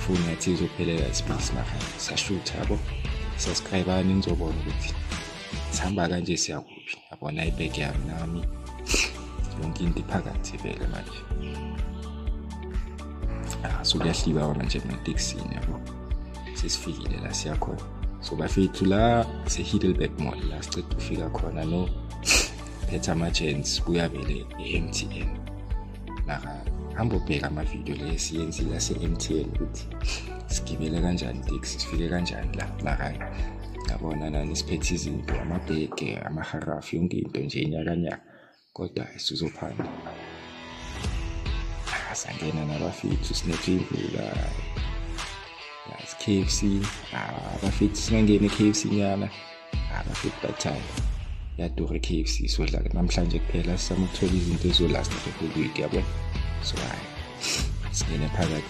Ifoni yathi izophelela ispace, mara sashutha, yabo. Subscribe-ani nizobona ukuthi sihamba kanje siyakuphi, yabona. Ibhegi yami nami, yonke into iphakathi vele manje. Ah, so kuyahliba manje ematekisini, yabo. Sesifikile la siyakhona. So bafethu, la se-Heidelberg Mall la siceda ukufika khona, no phethe ama-gents kuya vele e-MTN. Mara hamba ubheka amavidiyo le esiyenzile ase-MTN ukuthi sigibele kanjani iteksi, sifike kanjani la. Mara yabona nani, siphethe izinto, amabhege, amaharafu, yonke into nje inyakanyaka, kodwa sizophanda. Sangena nabafethu, sinethe imvula, yazi, KFC. Abafethu, singangena e-KFC nyana. Abafethu bathanda, yadura i-KFC. Sodla namhlanje kuphela, sizama ukuthola izinto ezolasta for the week, yabo. So hayi, singene phakathi.